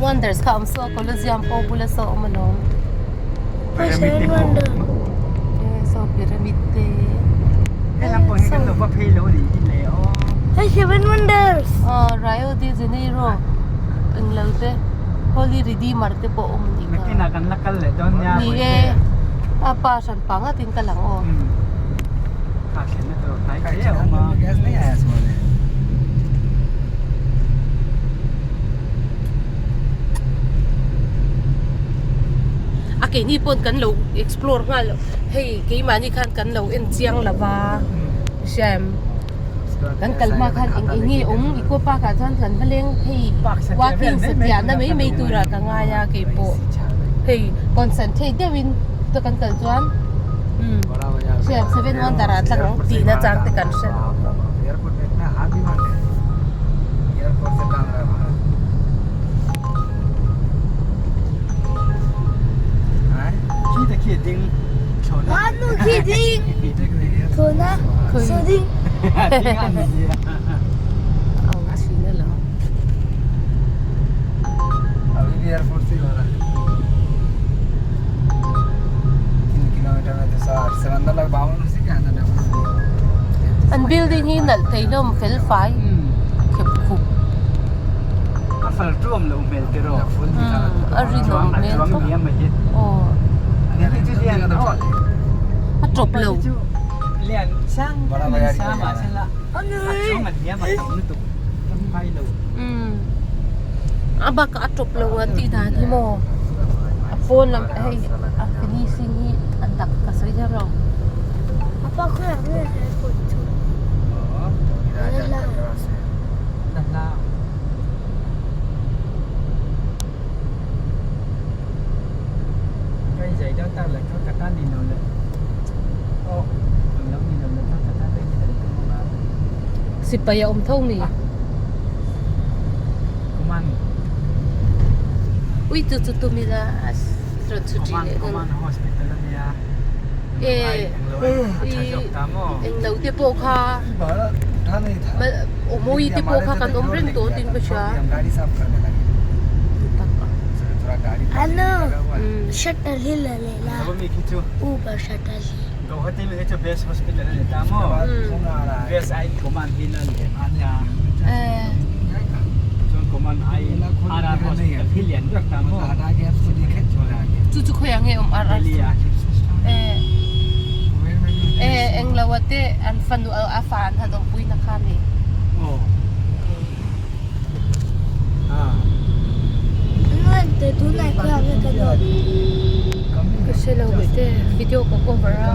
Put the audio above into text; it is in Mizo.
Wonders kha awm saw Colosseum pawh bula saw awm alawm. Pyramid te pawh. E saw pyramid te. Helam pawh hi kan lo va phei lo a nih hi le aw. Hei Seven Wonders. Aw Rio de Janeiro englo te Holy Redeemer te pawh awm a nih kha. Nakinah kan la kal leh dawn nia. Ni e a pa hran pa ngatin ka lang aw. Kha thlenna tur hnai hle a awm a. A keini pawn kan lo explore nghal loh hei keimahni khan kan lo en chiang lo va hriam kan kal hma khan eng eng nge awm eco park ah chuan kan va leng hei walking satliahna mai mai turah ka ngai a keipawh hei concentrate deuhin ta kan kal chuan umm hriam seven wonder ah tlang ang tihna chang te kan hre An building hi nalh thei hlawm fel fai khep khup. A fal tuam lo hmel te rawh. A rinawm hmel tawp. Aw. A tawp lo. A bakah a tawp lo an tih dan hi maw a pawn lam hei a finishing hi a dak ka sawi hian lo. Sipai a awm tho mi? Ui chu chu tum ila a rawn chhu ṭi leh dawn. E i englo te pawh kha awmawi te pawh kha kan awm reng tawh tin ka hria. Shuttle hi la leh la Uber shuttle hi. Chu chu khawiah nge awm ar ar e englo a te an fanu a fa an han awmpui na kha a ni. Ka hre lo ve te video ka cover a.